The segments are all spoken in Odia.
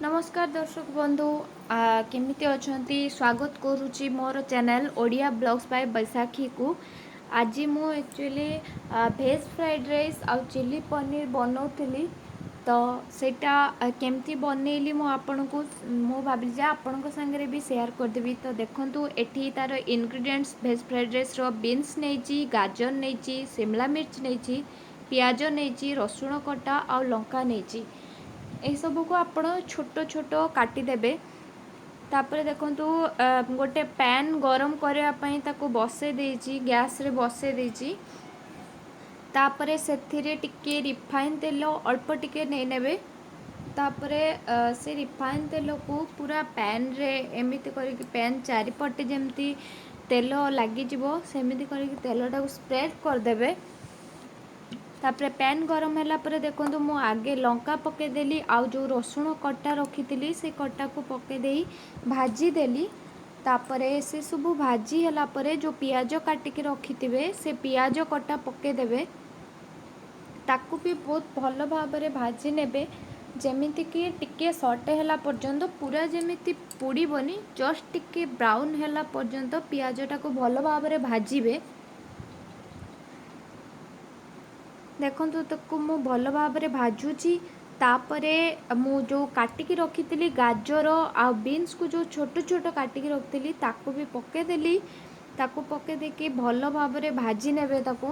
ନମସ୍କାର ଦର୍ଶକ ବନ୍ଧୁ, କେମିତି ଅଛନ୍ତି? ସ୍ୱାଗତ କରୁଛି ମୋର ଚ୍ୟାନେଲ୍ ଓଡ଼ିଆ ବ୍ଲଗ୍ସ ବାଇ ବୈଶାଖୀକୁ। ଆଜି ମୁଁ ଆକ୍ଚୁଆଲି ଭେଜ୍ ଫ୍ରାଏଡ଼୍ ରାଇସ୍ ଆଉ ଚିଲି ପନିର ବନାଉଥିଲି। ତ ସେଇଟା କେମିତି ବନେଇଲି, ମୁଁ ଆପଣଙ୍କୁ ମୁଁ ଭାବିଲି ଯେ ଆପଣଙ୍କ ସାଙ୍ଗରେ ବି ସେୟାର କରିଦେବି। ତ ଦେଖନ୍ତୁ, ଏଠି ତା'ର ଇନଗ୍ରିଡ଼ିଏଣ୍ଟସ୍। ଭେଜ୍ ଫ୍ରାଏଡ଼୍ ରାଇସ୍ର ବିନ୍ସ ନେଇଛି, ଗାଜର ନେଇଛି, ସିମଲା ମିର୍ଚ ନେଇଛି, ପିଆଜ ନେଇଛି, ରସୁଣ କଟା ଆଉ ଲଙ୍କା ନେଇଛି। ଏସବୁକୁ ଆପଣ ଛୋଟ ଛୋଟ କାଟିଦେବେ। ତାପରେ ଦେଖନ୍ତୁ, ଗୋଟେ ପ୍ୟାନ୍ ଗରମ କରିବା ପାଇଁ ତାକୁ ବସେଇ ଦେଇଛି, ଗ୍ୟାସ୍ରେ ବସେଇ ଦେଇଛି। ତାପରେ ସେଥିରେ ଟିକେ ରିଫାଇନ୍ ତେଲ ଅଳ୍ପ ଟିକେ ନେଇନେବେ। ତାପରେ ସେ ରିଫାଇନ୍ ତେଲକୁ ପୁରା ପ୍ୟାନ୍ରେ ଏମିତି କରିକି, ପ୍ୟାନ୍ ଚାରିପଟେ ଯେମିତି ତେଲ ଲାଗିଯିବ, ସେମିତି କରିକି ତେଲଟାକୁ ସ୍ପ୍ରେଡ଼୍ କରିଦେବେ। ତାପରେ ପ୍ୟାନ୍ ଗରମ ହେଲା ପରେ ଦେଖନ୍ତୁ, ମୁଁ ଆଗେ ଲଙ୍କା ପକାଇଦେଲି ଆଉ ଯେଉଁ ରସୁଣ କଟା ରଖିଥିଲି, ସେ କଟାକୁ ପକାଇ ଦେଇ ଭାଜିଦେଲି। ତାପରେ ସେସବୁ ଭାଜି ହେଲା ପରେ ଯେଉଁ ପିଆଜ କାଟିକି ରଖିଥିବେ, ସେ ପିଆଜ କଟା ପକାଇଦେବେ। ତାକୁ ବି ବହୁତ ଭଲ ଭାବରେ ଭାଜି ନେବେ, ଯେମିତିକି ଟିକେ ସଟେ ହେଲା ପର୍ଯ୍ୟନ୍ତ, ପୁରା ଯେମିତି ପୋଡ଼ିବନି, ଜଷ୍ଟ ଟିକେ ବ୍ରାଉନ୍ ହେଲା ପର୍ଯ୍ୟନ୍ତ ପିଆଜଟାକୁ ଭଲ ଭାବରେ ଭାଜିବେ। ଦେଖନ୍ତୁ, ତାକୁ ମୁଁ ଭଲ ଭାବରେ ଭାଜୁଛି। ତାପରେ ମୁଁ ଯେଉଁ କାଟିକି ରଖିଥିଲି ଗାଜର ଆଉ ବିନ୍ସକୁ, ଯେଉଁ ଛୋଟ ଛୋଟ କାଟିକି ରଖିଥିଲି, ତାକୁ ବି ପକାଇଦେଲି। ତାକୁ ପକାଇ ଦେଇକି ଭଲ ଭାବରେ ଭାଜି ନେବେ ତାକୁ।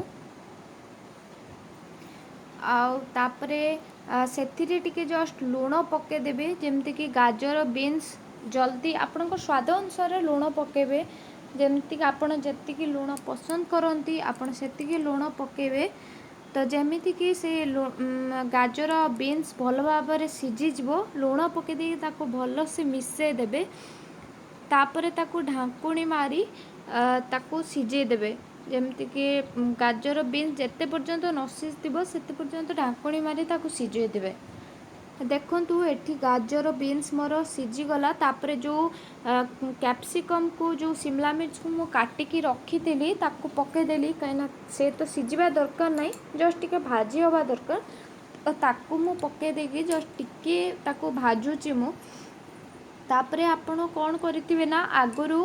ଆଉ ତାପରେ ସେଥିରେ ଟିକେ ଜଷ୍ଟ ଲୁଣ ପକାଇଦେବେ, ଯେମିତିକି ଗାଜର ବିନ୍ସ ଜଲ୍ଦି, ଆପଣଙ୍କ ସ୍ୱାଦ ଅନୁସାରେ ଲୁଣ ପକାଇବେ। ଯେମିତିକି ଆପଣ ଯେତିକି ଲୁଣ ପସନ୍ଦ କରନ୍ତି, ଆପଣ ସେତିକି ଲୁଣ ପକାଇବେ। ତ ଯେମିତିକି ସେ ଗାଜର ବିନ୍ସ ଭଲ ଭାବରେ ସିଝିଯିବ, ଲୁଣ ପକାଇ ଦେଇକି ତାକୁ ଭଲସେ ମିଶାଇ ଦେବେ। ତାପରେ ତାକୁ ଢାଙ୍କୁଣୀ ମାରି ତାକୁ ସିଝେଇ ଦେବେ, ଯେମିତିକି ଗାଜର ବିନ୍ସ ଯେତେ ପର୍ଯ୍ୟନ୍ତ ନ ସିଝିଥିବ, ସେତେ ପର୍ଯ୍ୟନ୍ତ ଢାଙ୍କୁଣୀ ମାରି ତାକୁ ସିଝେଇ ଦେବେ। ଦେଖନ୍ତୁ, ଏଠି ଗାଜର ବିନ୍ସ ମୋର ସିଝିଗଲା। ତାପରେ ଯେଉଁ କ୍ୟାପ୍ସିକମ୍କୁ, ଯେଉଁ ସିମଲା ମିର୍ଚକୁ ମୁଁ କାଟିକି ରଖିଥିଲି, ତାକୁ ପକାଇଦେଲି, କାହିଁକିନା ସେ ତ ସିଝିବା ଦରକାର ନାହିଁ, ଜଷ୍ଟ ଟିକେ ଭାଜି ହେବା ଦରକାର। ତ ତାକୁ ମୁଁ ପକାଇ ଦେଇକି ଜଷ୍ଟ ଟିକେ ତାକୁ ଭାଜୁଛି ମୁଁ। ତାପରେ ଆପଣ କ'ଣ କରିଥିବେ ନା, ଆଗରୁ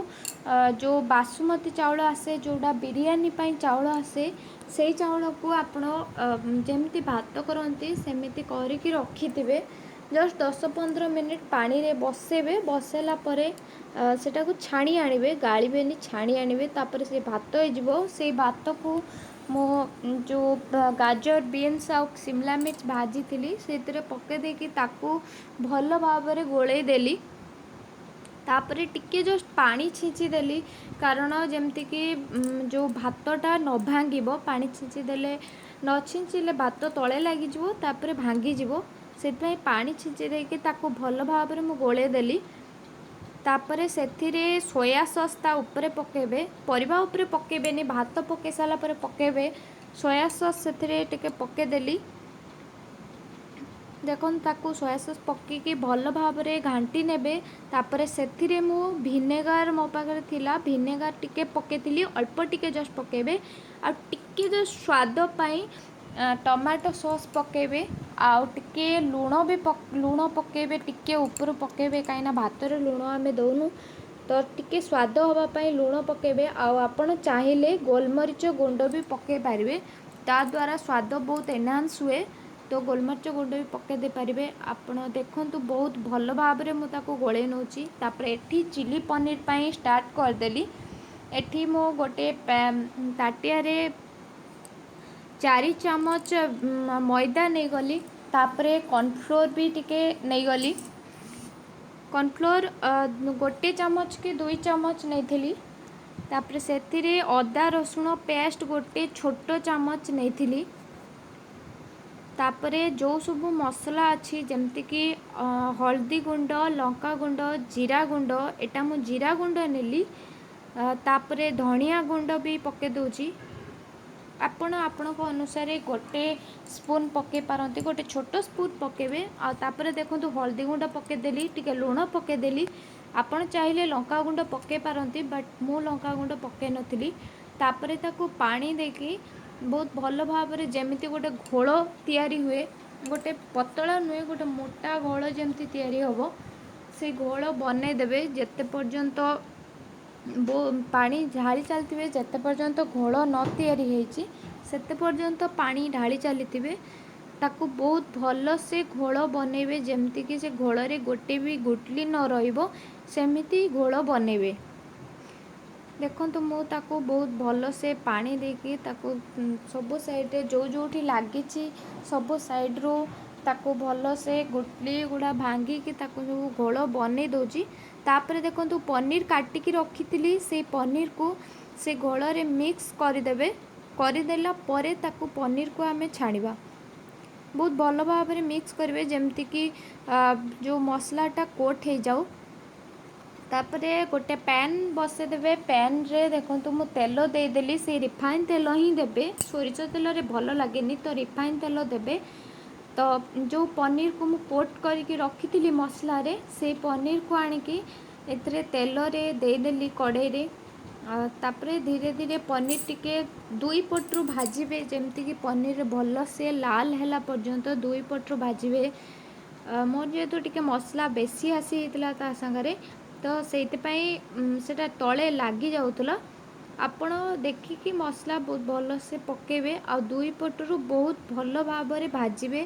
ଯେଉଁ ବାସୁମତୀ ଚାଉଳ ଆସେ, ଯେଉଁଟା ବିରିୟାନୀ ପାଇଁ ଚାଉଳ ଆସେ, ସେଇ ଚାଉଳକୁ ଆପଣ ଯେମିତି ଭାତ କରନ୍ତି ସେମିତି କରିକି ରଖିଥିବେ। ଜଷ୍ଟ 10-15 ମିନିଟ୍ ପାଣିରେ ବସେଇବେ। ବସେଇଲା ପରେ ସେଟାକୁ ଛାଣି ଆଣିବେ, ଗାଳିବେନି, ଛାଣି ଆଣିବେ। ତାପରେ ସେ ଭାତ ହେଇଯିବ। ସେଇ ଭାତକୁ ମୁଁ ଯେଉଁ ଗାଜର, ବିନ୍ସ ଆଉ ସିମଲା ମିର୍ଚ ଭାଜିଥିଲି, ସେଇଥିରେ ପକାଇ ଦେଇକି ତାକୁ ଭଲ ଭାବରେ ଗୋଳେଇ ଦେଲି। ତାପରେ ଟିକେ ଜଷ୍ଟ ପାଣି ଛିଞ୍ଚି ଦେଲି, କାରଣ ଯେମିତିକି ଯେଉଁ ଭାତଟା ନ ଭାଙ୍ଗିବ। ପାଣି ଛିଞ୍ଚି ଦେଲେ, ନ ଛିଞ୍ଚିଲେ ଭାତ ତଳେ ଲାଗିଯିବ, ତାପରେ ଭାଙ୍ଗିଯିବ। ସେଥିପାଇଁ ପାଣି ଛିଞ୍ଚି ଦେଇକି ତାକୁ ଭଲ ଭାବରେ ମୁଁ ଗୋଳେଇ ଦେଲି। ତାପରେ ସେଥିରେ ସୋୟା ସସ୍ ତା ଉପରେ ପକାଇବେ। ପରିବା ଉପରେ ପକାଇବେନି, ଭାତ ପକାଇ ସାରିଲା ପରେ ପକାଇବେ। ସୋୟା ସସ୍ ସେଥିରେ ଟିକେ ପକାଇଦେଲି। ଦେଖନ୍ତୁ, ତାକୁ ସୋୟା ସସ୍ ପକାଇକି ଭଲ ଭାବରେ ଘାଣ୍ଟି ନେବେ। ତାପରେ ସେଥିରେ ମୁଁ ଭିନେଗାର, ମୋ ପାଖରେ ଥିଲା ଭିନେଗାର, ଟିକେ ପକାଇଥିଲି, ଅଳ୍ପ ଟିକେ ଜଷ୍ଟ ପକାଇବେ। ଆଉ ଟିକେ ଜଷ୍ଟ ସ୍ୱାଦ ପାଇଁ ଟମାଟୋ ସସ୍ ପକାଇବେ। ଆଉ ଟିକେ ଲୁଣ ବି, ଲୁଣ ପକାଇବେ, ଟିକେ ଉପରୁ ପକାଇବେ, କାହିଁକିନା ଭାତରେ ଲୁଣ ଆମେ ଦେଉନୁ। ତ ଟିକେ ସ୍ୱାଦ ହେବା ପାଇଁ ଲୁଣ ପକାଇବେ। ଆଉ ଆପଣ ଚାହିଁଲେ ଗୋଲମରିଚ ଗୁଣ୍ଡ ବି ପକାଇ ପାରିବେ, ତା ଦ୍ୱାରା ସ୍ୱାଦ ବହୁତ ଏନହାନ୍ସ ହୁଏ। ତ ଗୋଲମରିଚ ଗୁଣ୍ଡ ବି ପକାଇ ଦେଇପାରିବେ ଆପଣ। ଦେଖନ୍ତୁ, ବହୁତ ଭଲ ଭାବରେ ମୁଁ ତାକୁ ଗୋଳେଇ ନେଉଛି। ତାପରେ ଏଠି ଚିଲି ପନିର ପାଇଁ ଷ୍ଟାର୍ଟ କରିଦେଲି। ଏଠି ମୁଁ ଗୋଟେ ତାଟିଆରେ 4 ଚାମଚ ମଇଦା ନେଇଗଲି। ତାପରେ କର୍ଣ୍ଣଫ୍ଲୋର୍ ବି ଟିକେ ନେଇଗଲି। କର୍ଣ୍ଣଫ୍ଲୋର୍ 1 ଚାମଚ କି 2 ଚାମଚ ନେଇଥିଲି। ତାପରେ ସେଥିରେ ଅଦା ରସୁଣ ପେଷ୍ଟ ଗୋଟେ ଛୋଟ ଚାମଚ ନେଇଥିଲି। ତାପରେ ଯେଉଁ ସବୁ ମସଲା ଅଛି, ଯେମିତିକି ହଳଦୀ ଗୁଣ୍ଡ, ଲଙ୍କା ଗୁଣ୍ଡ, ଜିରା ଗୁଣ୍ଡ, ଏଇଟା ମୁଁ ଜିରା ଗୁଣ୍ଡ ନେଲି। ତାପରେ ଧନିଆ ଗୁଣ୍ଡ ବି ପକାଇ ଦେଉଛି। ଆପଣ ଆପଣଙ୍କ ଅନୁସାରେ ଗୋଟେ ସ୍ପୁନ୍ ପକାଇ ପାରନ୍ତି, ଗୋଟେ ଛୋଟ ସ୍ପୁନ୍ ପକାଇବେ। ଆଉ ତାପରେ ଦେଖନ୍ତୁ, ହଳଦୀ ଗୁଣ୍ଡ ପକାଇଦେଲି, ଟିକେ ଲୁଣ ପକାଇଦେଲି। ଆପଣ ଚାହିଁଲେ ଲଙ୍କା ଗୁଣ୍ଡ ପକାଇ ପାରନ୍ତି, ବଟ୍ ମୁଁ ଲଙ୍କା ଗୁଣ୍ଡ ପକାଇ ନଥିଲି। ତାପରେ ତାକୁ ପାଣି ଦେଇକି ବହୁତ ଭଲ ଭାବରେ ଯେମିତି ଗୋଟେ ଘୋଳ ତିଆରି ହୁଏ, ଗୋଟେ ପତଳା ନୁହେଁ, ଗୋଟେ ମୋଟା ଘୋଳ ଯେମିତି ତିଆରି ହେବ ସେ ଘୋଳ ବନେଇଦେବେ। ଯେତେ ପର୍ଯ୍ୟନ୍ତ ପାଣି ଢାଳି ଚାଲିଥିବେ, ଯେତେ ପର୍ଯ୍ୟନ୍ତ ଘୋଳ ନ ତିଆରି ହେଇଛି ସେତେ ପର୍ଯ୍ୟନ୍ତ ପାଣି ଢାଳି ଚାଲିଥିବେ। ତାକୁ ବହୁତ ଭଲସେ ଘୋଳ ବନେଇବେ, ଯେମିତିକି ସେ ଘୋଳରେ ଗୋଟେ ବି ଗୁଟଲି ନ ରହିବ, ସେମିତି ଘୋଳ ବନେଇବେ। ଦେଖନ୍ତୁ, ମୁଁ ତାକୁ ବହୁତ ଭଲସେ ପାଣି ଦେଇକି ତାକୁ ସବୁ ସାଇଡ଼୍ରେ ଯେଉଁ ଯେଉଁଠି ଲାଗିଛି ସବୁ ସାଇଡ଼୍ରୁ ତାକୁ ଭଲସେ ଗୁଟଲି ଗୁଡ଼ା ଭାଙ୍ଗିକି ତାକୁ ସବୁ ଘୋଳ ବନେଇ ଦେଉଛି। ତାପରେ ଦେଖନ୍ତୁ, ପନିର କାଟିକି ରଖିଥିଲି, ସେଇ ପନିରକୁ ସେ ଘୋଳରେ ମିକ୍ସ କରିଦେବେ। କରିଦେଲା ପରେ ତାକୁ ପନିରକୁ ଆମେ ଛାଣିବା। ବହୁତ ଭଲ ଭାବରେ ମିକ୍ସ କରିବେ, ଯେମିତିକି ଯେଉଁ ମସଲାଟା କୋଟ୍ ହେଇଯାଉ। ତାପରେ ଗୋଟେ ପ୍ୟାନ୍ ବସେଇଦେବେ। ପ୍ୟାନ୍ରେ ଦେଖନ୍ତୁ, ମୁଁ ତେଲ ଦେଇଦେଲି। ସେଇ ରିଫାଇନ୍ ତେଲ ହିଁ ଦେବେ, ସୋରିଷ ତେଲରେ ଭଲ ଲାଗେନି, ତ ରିଫାଇନ୍ ତେଲ ଦେବେ। ତ ଯେଉଁ ପନିରକୁ ମୁଁ କୋଟ୍ କରିକି ରଖିଥିଲି ମସଲାରେ, ସେଇ ପନିରକୁ ଆଣିକି ଏଥିରେ ତେଲରେ ଦେଇଦେଲି କଡ଼େଇରେ। ତାପରେ ଧୀରେ ଧୀରେ ପନିର ଟିକେ ଦୁଇ ପଟରୁ ଭାଜିବେ, ଯେମିତିକି ପନିର ଭଲସେ ଲାଲ ହେଲା ପର୍ଯ୍ୟନ୍ତ ଦୁଇ ପଟରୁ ଭାଜିବେ। ମୋର ଯେହେତୁ ଟିକେ ମସଲା ବେଶୀ ଆସିଯାଇଥିଲା ତା ସାଙ୍ଗରେ, ତ ସେଇଥିପାଇଁ ସେଇଟା ତଳେ ଲାଗିଯାଉଥିଲା। ଆପଣ ଦେଖିକି ମସଲା ବହୁତ ଭଲସେ ପକାଇବେ ଆଉ ଦୁଇ ପଟରୁ ବହୁତ ଭଲ ଭାବରେ ଭାଜିବେ,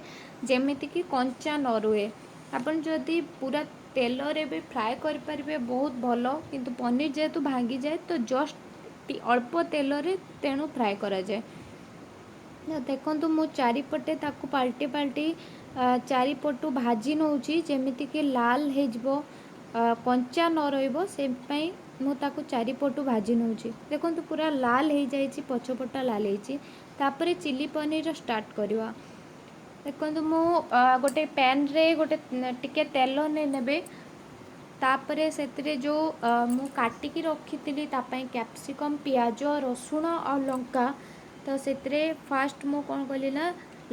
ଯେମିତିକି କଞ୍ଚା ନ ରୁହେ। ଆପଣ ଯଦି ପୁରା ତେଲରେ ବି ଫ୍ରାଏ କରିପାରିବେ ବହୁତ ଭଲ, କିନ୍ତୁ ପନିର ଯେହେତୁ ଭାଙ୍ଗିଯାଏ, ତ ଜଷ୍ଟ ଅଳ୍ପ ତେଲରେ ତେଣୁ ଫ୍ରାଏ କରାଯାଏ। ଦେଖନ୍ତୁ, ମୁଁ ଚାରିପଟେ ତାକୁ ପାଲଟି ପାଲଟି ଚାରିପଟୁ ଭାଜି ନେଉଛି, ଯେମିତିକି ଲାଲ ହେଇଯିବ, କଞ୍ଚା ନ ରହିବ, ସେଥିପାଇଁ ମୁଁ ତାକୁ ଚାରିପଟୁ ଭାଜି ନେଉଛି। ଦେଖନ୍ତୁ, ପୁରା ଲାଲ ହେଇଯାଇଛି, ପଛପଟା ଲାଲ ହେଇଛି। ତାପରେ ଚିଲି ପନିର ଷ୍ଟାର୍ଟ କରିବା। ଦେଖନ୍ତୁ, ମୁଁ ଗୋଟେ ପ୍ୟାନ୍ରେ ଗୋଟେ ଟିକେ ତେଲ ନେଇ ନେବେ। ତାପରେ ସେଥିରେ ଯେଉଁ ମୁଁ କାଟିକି ରଖିଥିଲି ତା ପାଇଁ କ୍ୟାପ୍ସିକମ୍, ପିଆଜ, ରସୁଣ ଆଉ ଲଙ୍କା, ତ ସେଥିରେ ଫାଷ୍ଟ ମୁଁ କ'ଣ କଲି ନା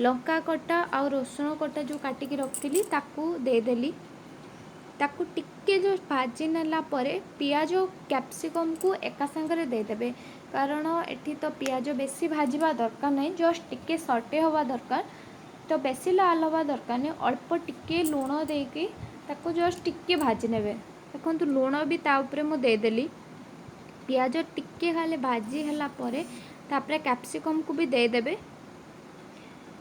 ଲଙ୍କା କଟା ଆଉ ରସୁଣ କଟା ଯେଉଁ କାଟିକି ରଖିଥିଲି ତାକୁ ଦେଇଦେଲି। ତାକୁ ଟିକେ ଜଷ୍ଟ ଭାଜି ନେଲା ପରେ ପିଆଜ କ୍ୟାପ୍ସିକମ୍କୁ ଏକା ସାଙ୍ଗରେ ଦେଇଦେବେ, କାରଣ ଏଠି ତ ପିଆଜ ବେଶୀ ଭାଜିବା ଦରକାର ନାହିଁ, ଜଷ୍ଟ ଟିକେ ସଟେ ହେବା ଦରକାର, ତ ବେଶୀ ଲାଲ ହେବା ଦରକାର ନାହିଁ। ଅଳ୍ପ ଟିକେ ଲୁଣ ଦେଇକି ତାକୁ ଜଷ୍ଟ ଟିକେ ଭାଜି ନେବେ। ଦେଖନ୍ତୁ, ଲୁଣ ବି ତା ଉପରେ ମୁଁ ଦେଇଦେଲି। ପିଆଜ ଟିକେ ଖାଲି ଭାଜି ହେଲା ପରେ ତାପରେ କ୍ୟାପ୍ସିକମ୍କୁ ବି ଦେଇଦେବେ,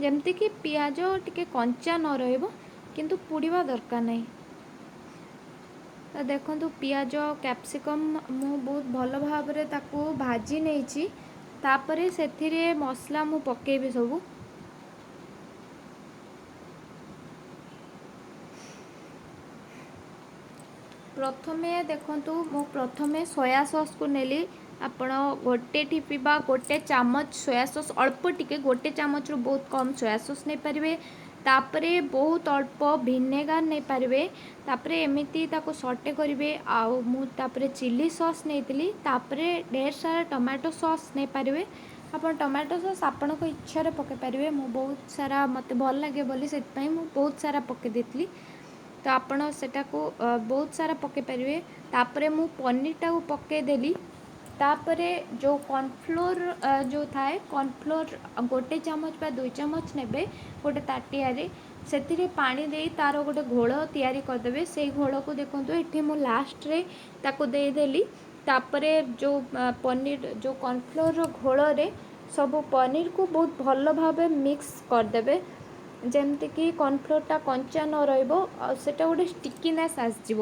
ଯେମିତିକି ପିଆଜ ଟିକେ କଞ୍ଚା ନ ରହିବ, କିନ୍ତୁ ପୋଡ଼ିବା ଦରକାର ନାହିଁ। ତ ଦେଖନ୍ତୁ, ପିଆଜ କ୍ୟାପ୍ସିକମ୍ ମୁଁ ବହୁତ ଭଲ ଭାବରେ ତାକୁ ଭାଜି ନେଇଛି। ତାପରେ ସେଥିରେ ମସଲା ମୁଁ ପକାଇବି ସବୁ। ପ୍ରଥମେ ଦେଖନ୍ତୁ, ମୁଁ ପ୍ରଥମେ ସୋୟା ସସ୍କୁ ନେଲି। ଆପଣ ଗୋଟେ ଠିପି ବା ଗୋଟେ ଚାମଚ ସୋୟା ସସ୍, ଅଳ୍ପ ଟିକେ, ଗୋଟେ ଚାମଚରୁ ବହୁତ କମ୍ ସୋୟା ସସ୍ ନେଇପାରିବେ। ତାପରେ ବହୁତ ଅଳ୍ପ ଭିନେଗାର ନେଇପାରିବେ। ତାପରେ ଏମିତି ତାକୁ ସଟେ କରିବେ। ଆଉ ମୁଁ ତାପରେ ଚିଲି ସସ୍ ନେଇଥିଲି। ତାପରେ ଢେର ସାରା ଟମାଟୋ ସସ୍ ନେଇପାରିବେ। ଆପଣ ଟମାଟୋ ସସ୍ ଆପଣଙ୍କ ଇଚ୍ଛାରେ ପକାଇ ପାରିବେ। ମୁଁ ବହୁତ ସାରା, ମୋତେ ଭଲ ଲାଗେ ବୋଲି ସେଥିପାଇଁ ମୁଁ ବହୁତ ସାରା ପକାଇ ଦେଇଥିଲି। ତ ଆପଣ ସେଟାକୁ ବହୁତ ସାରା ପକାଇ ପାରିବେ। ତାପରେ ମୁଁ ପନିରଟାକୁ ପକାଇଦେଲି। ତାପରେ ଯେଉଁ କର୍ଣ୍ଣଫ୍ଲୋର୍ ଯେଉଁ ଥାଏ, କର୍ଣ୍ଣଫ୍ଲୋର୍ ଗୋଟେ ଚାମଚ ବା 2 ଚାମଚ ନେବେ ଗୋଟେ ତାଟିଆରେ। ସେଥିରେ ପାଣି ଦେଇ ତା'ର ଗୋଟେ ଘୋଳ ତିଆରି କରିଦେବେ। ସେଇ ଘୋଳକୁ ଦେଖନ୍ତୁ, ଏଠି ମୁଁ ଲାଷ୍ଟରେ ତାକୁ ଦେଇଦେଲି। ତାପରେ ଯେଉଁ ପନିର, ଯେଉଁ କର୍ଣ୍ଣଫ୍ଲୋର୍ର ଘୋଳରେ ସବୁ ପନିରକୁ ବହୁତ ଭଲ ଭାବେ ମିକ୍ସ କରିଦେବେ, ଯେମିତିକି କର୍ଣ୍ଣଫ୍ଲୋର୍ଟା କଞ୍ଚା ନ ରହିବ ଆଉ ସେଇଟା ଗୋଟେ ଷ୍ଟିକିନେସ୍ ଆସିଯିବ।